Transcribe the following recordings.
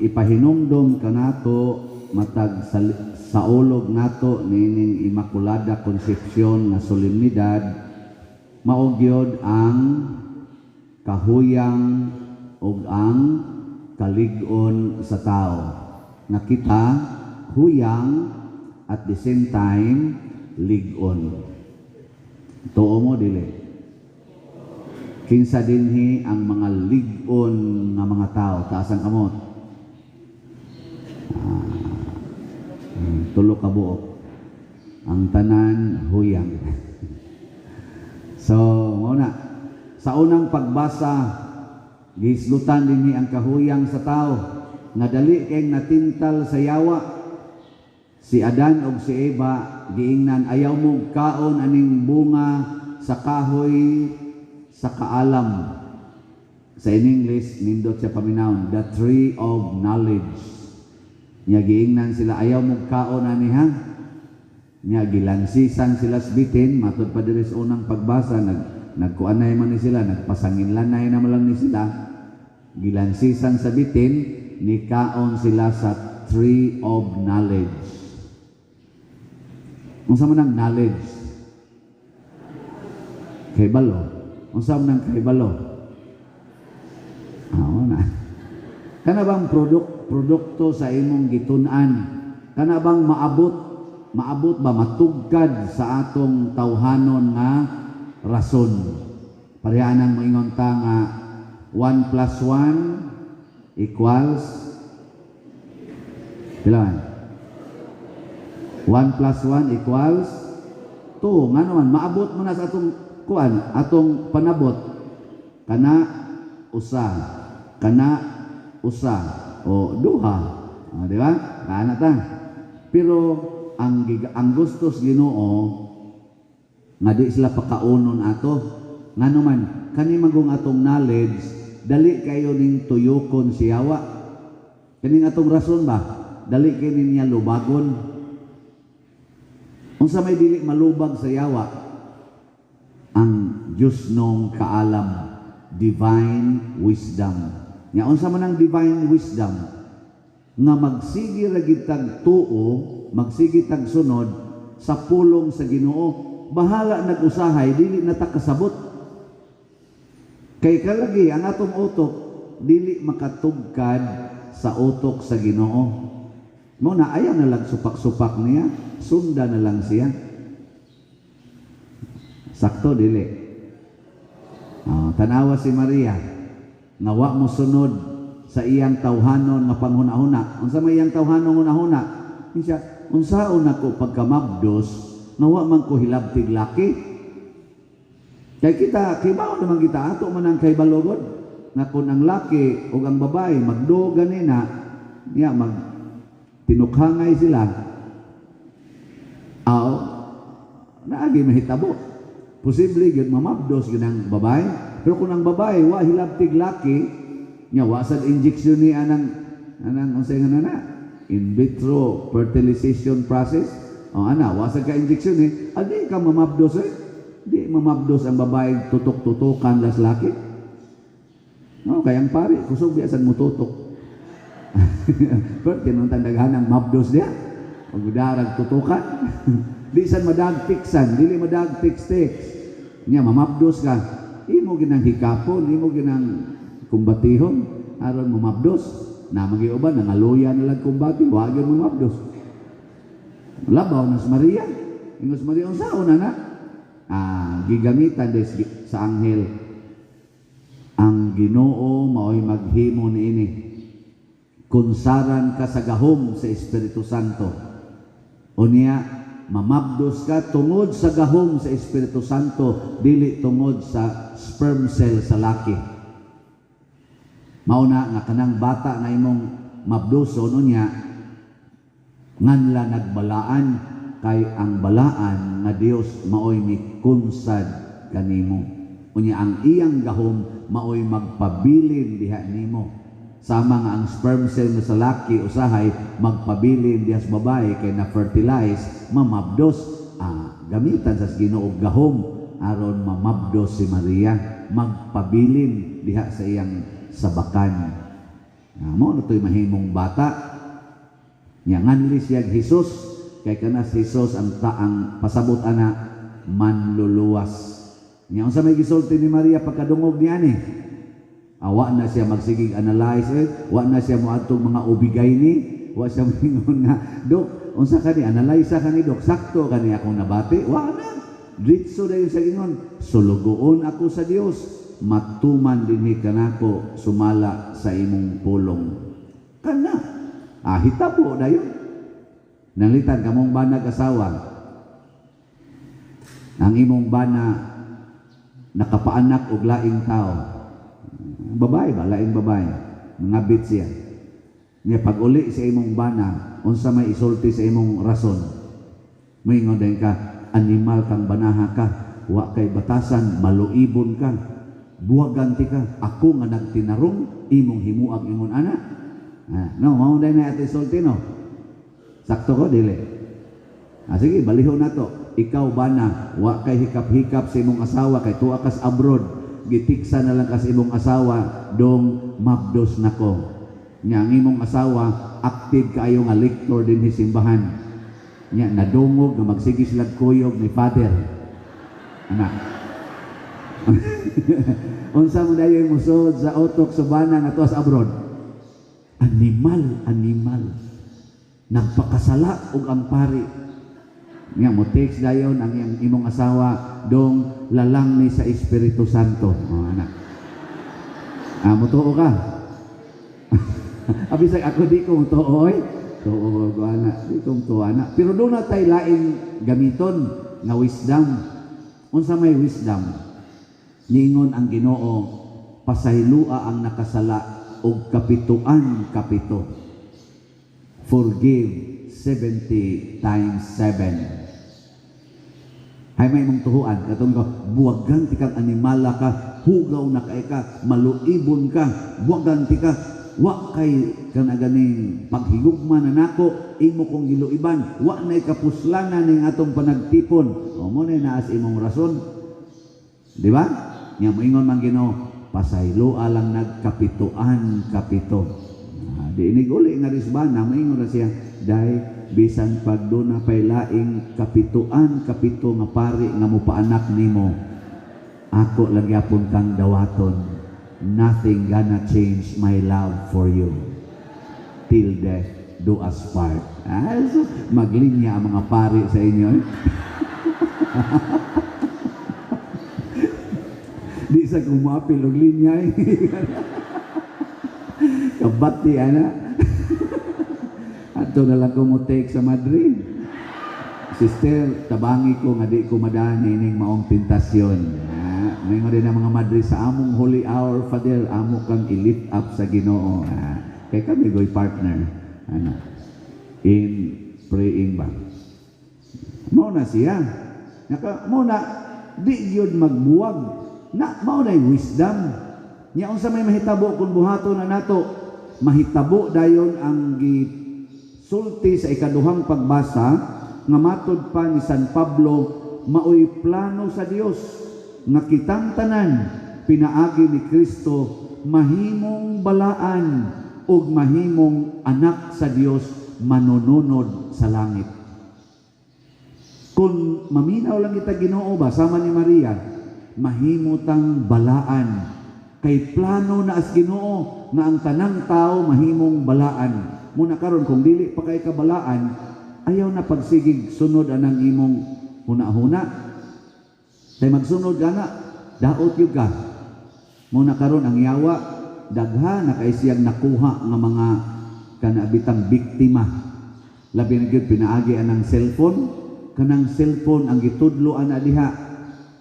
Ipahinumdom kanato matag saulog nato niining Immaculada Concepcion nga solemnidad, mao gyud ang kahuyang ug ang kalig-on sa tao. Nga kita huyang, at the same time lig-on. Tuo mo, dili? Kinsa dinhi ang mga lig-on nga mga tao? Taas ang kamot. Ah, tulo ka buok. Ang tanan huyang. So, mao na. Sa unang pagbasa, gihisgutan dinhi ang kahuyang sa tao nga dali kay natintal sa yawa. Si Adan ug si Eva giingnan, "Ayaw mo kaon aning bunga sa kahoy sa kaalam." Sa in English, nindot siya paminawon, the tree of knowledge. Nya giingnan sila, "Ayaw mo kaon ani ha." Nya gilansisan sila sa bitin, matud pa diri sa unang pagbasa, nagkuanay man ni sila, nagpasanginlanay na man lang ni sila. Gilansisan sa bitin, nikaon sila sa tree of knowledge. Unsa man ang knowledge? Kahibalo. Unsa man ang kahibalo? Ah, na. Kana bang produkto sa imong gitun-an? Kana bang maabot ba, matugkad sa atong tawhanon nga rason? Pareha nang moingon ta nga 1 plus 1 equals pila man? 1 plus 1 equals 2. Nga naman, maabot mo na sa atong kuan, atong panabot. Kana usa, kana usa o duha. Ah, di ba? Kana ta. Pero ang gusto sa Ginoo nga di sila pakaunon ato. Ngano man, kani magong atong knowledge, dali kayo ning tuyokon si yawa. Kaning atong rason ba? Dali kay niya lubagon. Unsa may dili malubag sa yawa? Ang Diyos nong kaalam, divine wisdom. Nya unsa man ang divine wisdom? Nga magsige ra gid tag tuo, magsige tag sunod sa pulong sa Ginoo. Bahala nag-usahay dili na ta kasabot. Kay kalagi ang atong utok dili makatugkad sa utok sa Ginoo. Mo na ayaw na lang supak-supak niya, sunda na lang siya. Sakto, dili? Oh, tanawa si Maria nga wa mo sunod sa iyang tawhanon nga panghuna-huna. Unsa may iyang tawhanon hunahuna? Siya, unsaon nako pagkamabdos nga wa man ko hilabtig laki? Kay kita, kibaw naman kita, ato man ang kahibalo nga kung ang laki o ang babae magduo ganina, niya mag tinukhangay sila, aw, naagi mahitabo. Posible gyud mamabdos gyud ang babae. Pero kung ang babae wa hilabtig laki, nya wa sad injection ni anang unsay nga na in vitro fertilization process. O ana, wa sad ka injection eh. Adi ka mamabdos eh. Di mamabdos ang babae, tutok-tutukan las laki. No, kaya ang pare, kusog biya sad mo tutok. Pero tinuntan daghan ang mabdos diya. Pagdarag tutukan. Di san madag tiksan, dili madag tiks-tiks. Nya mamabdos ka. Imo ginang hikapon, imo ginang kumbatihon aron mamabdos. Na magiuban nangaluya na lang kumbati, wa gyud mamabdos. Labaw na si Maria. Ingos Maria, unsaon na na? Ah, gigamitan des sa anghel. Ang Ginoo mao'y maghimo niini. Kunsaran ka sa gahom sa Espiritu Santo. Unya, mamabdos ka tungod sa gahom sa Espiritu Santo, dili tungod sa sperm cell sa laki. Mao na nga kanang bata nga imong mabduson unya, nganla nagbalaan, kay ang balaan nga Dios maoy mikunsad kanimo. Unya ang iyang gahom maoy magpabilin diha nimo. Sama nga ang sperm cell nga sa laki usahay magpabilin diha sa babae kay na fertilize, mamabdos. Ah, gamitan sa Ginoo gahom aron mamabdos si Maria, magpabilin diha sa iyang sabakan. Mao na to'y mahimong bata. Nya nganli siya Jesus kay kana si Jesus ang taang pasabot ana manluluwas. Nya unsa may gisulti ni Maria pagkadungog niya ni? Awa na siya magsigig analyze eh, wa na siya moadtong mga ubigay ni, wa siya moingon nga, "Dok, unsa kani, analyze kani, dok, sakto kani akong nabati?" Wa na. Diretso dayon sa ingon, "Sulugoon ako sa Dios, matuman dinhi kanako sumala sa imong pulong." Kana. Ah, hitabo dayon. Nalitan kamong banag asawa. Ang imong bana nakapaanak og laing tao. Babae ba? Laing babae. Mangabit siya. Nya pag uli sa imong bana, unsa may isulti sa imong rason? Moingon din ka, "Animal kang banaha ka, wa kay batasan, maluibon ka, buwagan ti ka, ako nga nagtinarong, imong himuag ingon ana." Ah, no, mao na ate isulti, no? Sakto ko, dili? Ah, sige, balihon na to. Ikaw bana, wa kay hikap-hikap sa imong asawa kay tuwa kas abroad, gitiksa na lang kas imong asawa, "Dong, mabdos nako." Nya ang imong asawa active kaayo nga lector dinhi simbahan. Nya nadungog nga magsige sila kuyog ni Father. Anak. Unsa mo dayon musod sa utok sa bana nga tuwa sa abroad? "Animal, animal. Nagpakasala og ang pari." Nga mo text dayon ang imong asawa, "Dong, lalang ni sa Espiritu Santo." Oh, anak. Ah, mutuo ka. Abisag ako di ko mutuo oy. Tuo ko ana, di ko mutuo ana. Pero doon na tay laing gamiton nga wisdom. Unsa may wisdom? Niingon ang Ginoo, pasaylua ang nakasala og kapituan kapito. Forgive 70 times 7. Hay may imong tuhuan katong ka, "Buwagan ti kang animala ka, hugaw na kay ka, maluibon ka, buwagan ti ka, wa kay kana ganing paghigugma na nako, imo kong giluiban, wa nay kapuslanan ning atong panagtipon." O mo na naas imong rason. Di ba? Nya moingon man Ginoo, pasayloa lang nagkapituan kapito. Ah, di inig uli nga risbana, moingon ra siya, "Day, bisan pag doon na pay laing kapituan kapito nga pari nga mopaanak nimo, ako lang gyapon kang dawaton. Nothing gonna change my love for you. Till death do us part." Ah, so, maglinya ang mga pari sa inyo. Eh? Di sa kumapil og linya eh. Kabati ana. Ato na lang ko mo take sa Madrid. "Sister, tabangi ko nga di ko madaan ining maong tentasyon." Ah, ngayon din ang mga madre sa among holy hour, "Father, amo kang i-lift up sa Ginoo." Ah, kay kami goy partner. Ano? In praying ba? Mao na siya. Naka, mao na, di yun magbuwag. Na, mao na wisdom. Nya unsa may mahitabo kung buhaton na nato? Mahitabo dayon ang gisulti sa ikaduhang pagbasa nga matod pa ni San Pablo, maoy plano sa Dios nga kitang tanan pinaagi ni Kristo mahimong balaan ug mahimong anak sa Dios, manununod sa langit. Kung maminaw lang kita Ginoo ba sama ni Maria, mahimo tang balaan kay plano na as Ginoo nga ang tanang tao mahimong balaan. Muna karon kung dili pa kay kabalaan, ayaw na pagsigig sunod anang imong huna-huna. Kay magsunod ka na, daot yun ka. Muna karon ang yawa, dagha na kay siyang nakuha nga mga kanabitang biktima. Labi na gyud pinaagi anang cellphone, kanang cellphone ang gitudlo ana diha.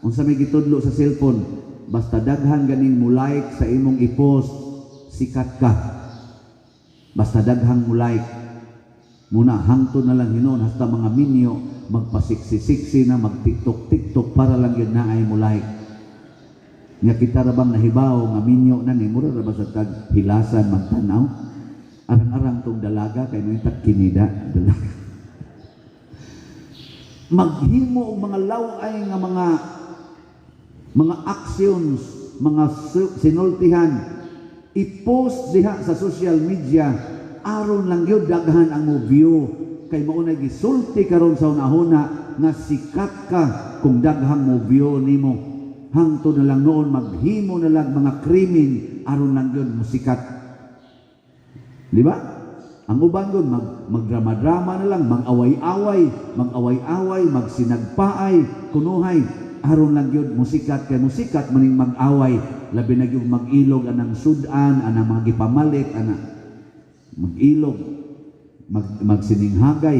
Unsa may gitudlo sa cellphone? Basta daghan ganing mo like sa imong i-post, sikat ka. Basta daghang mo like. Muna hangtod na lang hinon hasta mga minyo magpasiksi-siksi na mag-TikTok TikTok para lang yun naay mo like. Nga kita ra bang nahibaw nga minyo na ni mura ra ba sa tag hilasan magtanaw? Arang-arang tong dalaga kay mo tag kinida dalaga. Maghimo og mga laway nga mga actions, mga sinultihan. I-post diha sa social media aron lang gyud daghan ang mo view, kay mao na gisulti karon sa unahuna nga sikat ka kung daghang mo view nimo. Hangtod na lang noon maghimo na lang mga krimen aron lang gyud musikat. Di ba? Ang uban doon, magdrama-drama na lang, mag-away-away, mag-away-away, magsinagpaay, kunuhay, aron lang gyud musikat, kay musikat maning mag-away, labi na gyud mag-ilog anang sudan, anang mga gipamalit, ana mag-ilog, magsininghagay,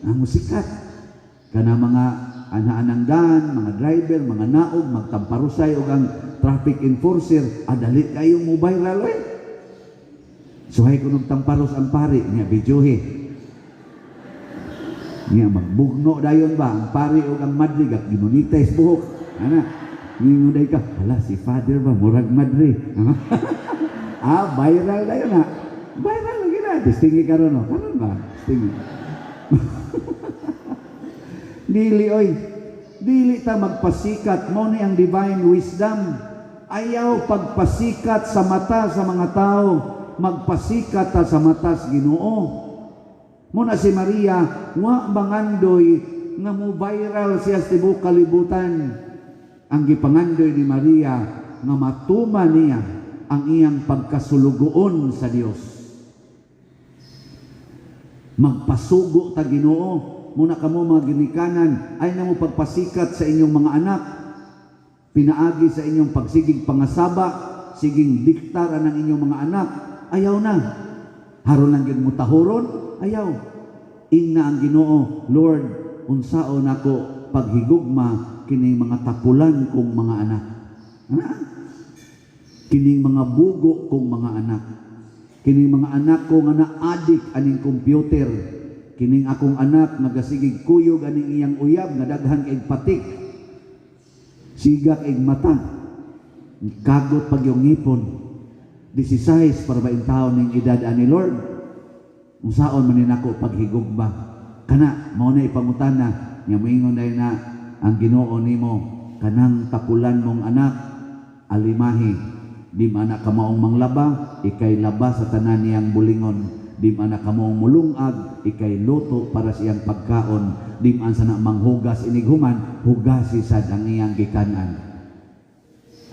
ang musikat. Kana mga ana-anang daan, mga driver, mga naog, magtamparusay og ang traffic enforcer, adali kayo mo viral eh. Suhay ko nung tamparos ang pari, niya videohe. Niya magbugno dayon ba ang pari og ang madre at gimonetize buhok. Ana, ningon day ka, hala, si father ba murag madre. Ah, viral dayon na. Viral lagi na. Tistingi karon no. Karon ba? Tistingi. Dili oy. Dili ta magpasikat, mo ni ang divine wisdom. Ayaw pagpasikat sa mata sa mga tao, magpasikat ta sa mata sa Ginoo. Muna si Maria, wa mangandoy nga mo viral siya sa tibuok kalibutan. Ang gipangandoy ni Maria nga matuma niya ang iyang pagkasulugoon sa Dios. Magpasugo ta Ginoo. Muna kamo mga ginikanan, ay na mo pagpasikat sa inyong mga anak. Pinaagi sa inyong pagsigig pangasaba, siging diktar ang inyong mga anak. Ayaw na. Haron lang gyud mo tahuron, ayaw. Ingna ang Ginoo, "Lord, unsaon ako paghigugma kining mga tapulan kong mga anak? Ana? Kining mga bugo kong mga anak. Kining mga anak ko nga na-addict aning computer. Kining akong anak nga gasigig kuyog aning iyang uyab nga daghan kay patik. Siga kay mata. Kagot pag yung ngipon. 16 para ba taon ning edad ani, Lord? Unsaon man ni nako paghigugma?" Kana mao na ipangutana nga moingon dahil na ang Ginoo nimo, "Kanang tapulan mong anak, alimahi. Di man na kamaong manglaba, ikay laba sa tanan niyang bulingon. Di man na kamaong mulungag, ikay luto para sa iyang pagkaon. Di man sana manghugas inighuman, hugasi sad ang iyang gikanan.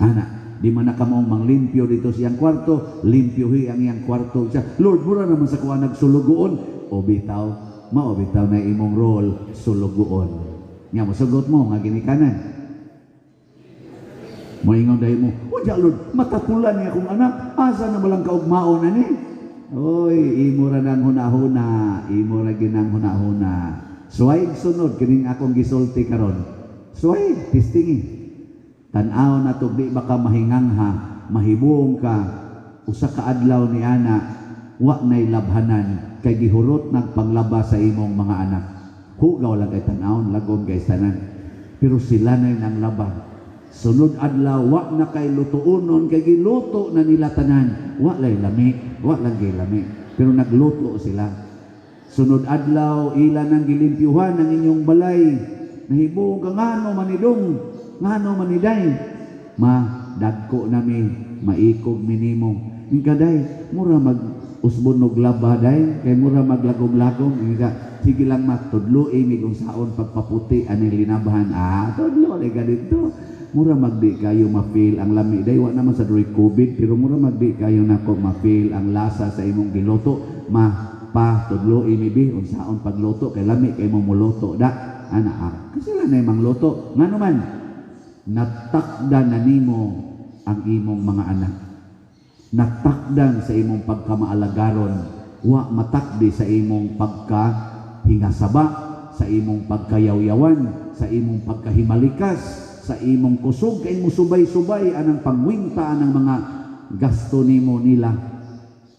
Ana, di man na kamaong manglimpyo dito sa iyang kwarto, limpyohi ang iyang kwarto." Siya, "Lord, mura naman sa kuha nagsulugoon." O bitaw, mao bitaw na imong role, sulugoon. Nga mosugot mo nga ginikanan. Moingon dahil mo, "O ja Lord, matapulan niya akong anak, asa na malang kaugmaon na ni?" Oy, imo ra nang hunahuna, imo ra ginang hunahuna. Suway sunod kining akong gisulti karon. Suway, testingi. Tan-aw na to, di baka mahingangha, mahibuong ka, usa ka adlaw ni ana, wa nay labhanan, kay gihurot nagpanglaba sa imong mga anak. Hugaw lang kay tan-awon, lagom kay tanan. Pero sila na nang laba. Sunod adlaw, wa na kay lutuonon, kay giluto na nila tanan. Wa lay lami, wa lang kay lami. Pero nagluto sila. Sunod adlaw, ila nang gilimpyuhan ang inyong balay. Nahibuong ka, ngano manidong, ngano maniday. "Ma, dagko nami, maikog minimo. Ingkaday, mura mag usbon og laba day, kay mura maglagom-lagom." Ingka, "Sige lang ma, tudlo mig unsaon pagpaputi aning linabahan." Ah, tudlo ka dito. Mura magdi kayo ma-feel ang lami day, wa naman sa during COVID, pero mura magdi kayo nako ma-feel ang lasa sa imong giluto. "Ma, pa, tudlo mi bi unsaon pagluto kay lami kay mo muluto da." Ana, ah, kasi lang na mangluto. Ngano man natakdan na nimo ang imong mga anak. Natakdan sa imong pagkamaalagaron, wa matakdi sa imong pagkahingasaba, sa imong pagkayawyawan, sa imong pagkahimalikas, sa imong kusog kay mo subay-subay anang pangwinta anang mga gasto nimo nila,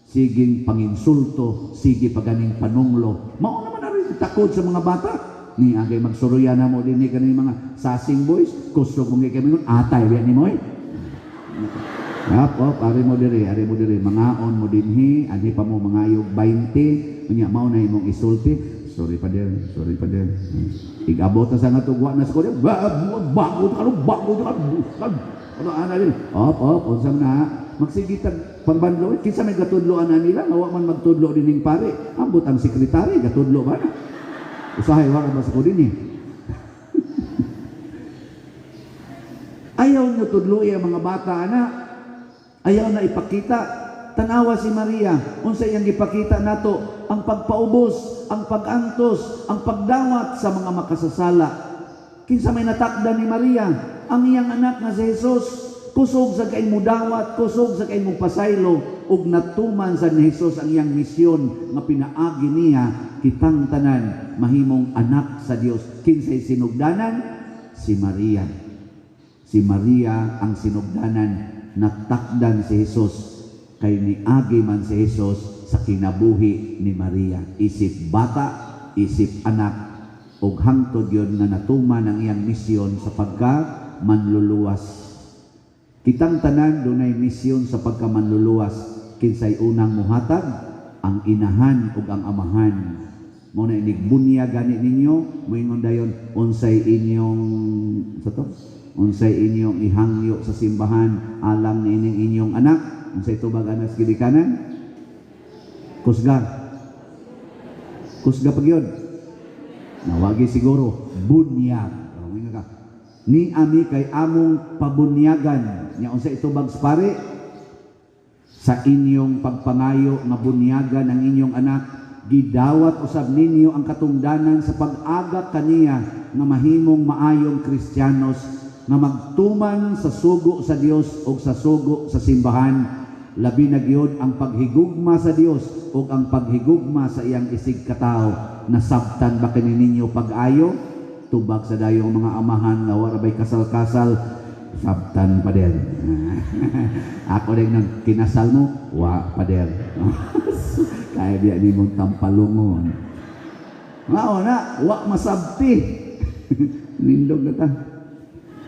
siging panginsulto, sige paganing panunglo. Mao naman na rin takod sa mga bata ni agay magsuruya na mo dinhi kaning mga sasing boys, kusog kung kay mingon atay biya nimo eh. Op, op, ari mo diri, mangaon mo dinhi, anhi pa mo mangayog 20, unya mao na imong isulti. "Sorry pa der, sorry pa der." Igabot na sa nga tugwa na sa bago ka, bago ka, ano ana din. Op, op, unsa na? Magsige tag pangbanlo, kinsa may gatudloan na nila nga wa man magtudlo dining pare? Ambot ang sekretary gatudlo ba na? Usahay wa ba sa ko dinhi. Ayaw nyo tudloi ang mga bata ana. Ayaw na ipakita. Tanawa si Maria, unsa iyang gipakita nato? Ang pagpaubos, ang pagantos, ang pagdawat sa mga makasasala. Kinsa may natakda ni Maria? Ang iyang anak nga si Jesus. Kusog sa kay mudawat, kusog sa kay mupasaylo, ug natuman sa ni Jesus ang iyang misyon nga pinaagi niya kitang tanan mahimong anak sa Dios. Kinsay sinugdanan? Si Maria. Si Maria ang sinugdanan, natakdan si Jesus kay niagi man si Jesus sa kinabuhi ni Maria. Isip bata, isip anak, ug hangtod yun nga natuman ang iyang misyon sa pagka manluluwas. Kitang tanan dunay misyon sa pagka manluluwas. Kinsay unang muhatag? Ang inahan ug ang amahan. Mao na inig bunya gani ninyo, moingon dayon unsay inyong sa to? Unsay inyong ihangyo sa simbahan alang niining inyong anak? Unsay tubag anas gilikanan? Kusga. Kusga pag yun. Nawagi siguro bunyag. Oh, ka. Ni ami kay among pabunyagan. Nya unsa itubag sa pare? Sa inyong pagpangayo nga bunyagan ang inyong anak, gidawat usab ninyo ang katungdanan sa pag-aga kaniya nga mahimong maayong Kristiyanos nga magtuman sa sugo sa Dios ug sa sugo sa simbahan, labi na gyud ang paghigugma sa Dios ug ang paghigugma sa iyang isig katawo. Nasabtan ba kini ninyo pag-ayo? Tubag sa dayong mga amahan nga wara bay kasal-kasal, sabtan, pader. Ako din nang kinasal mo, wa, pader. Kaya biya ni mong tampalungon. Mao na, wa masabti. Nindog na ta.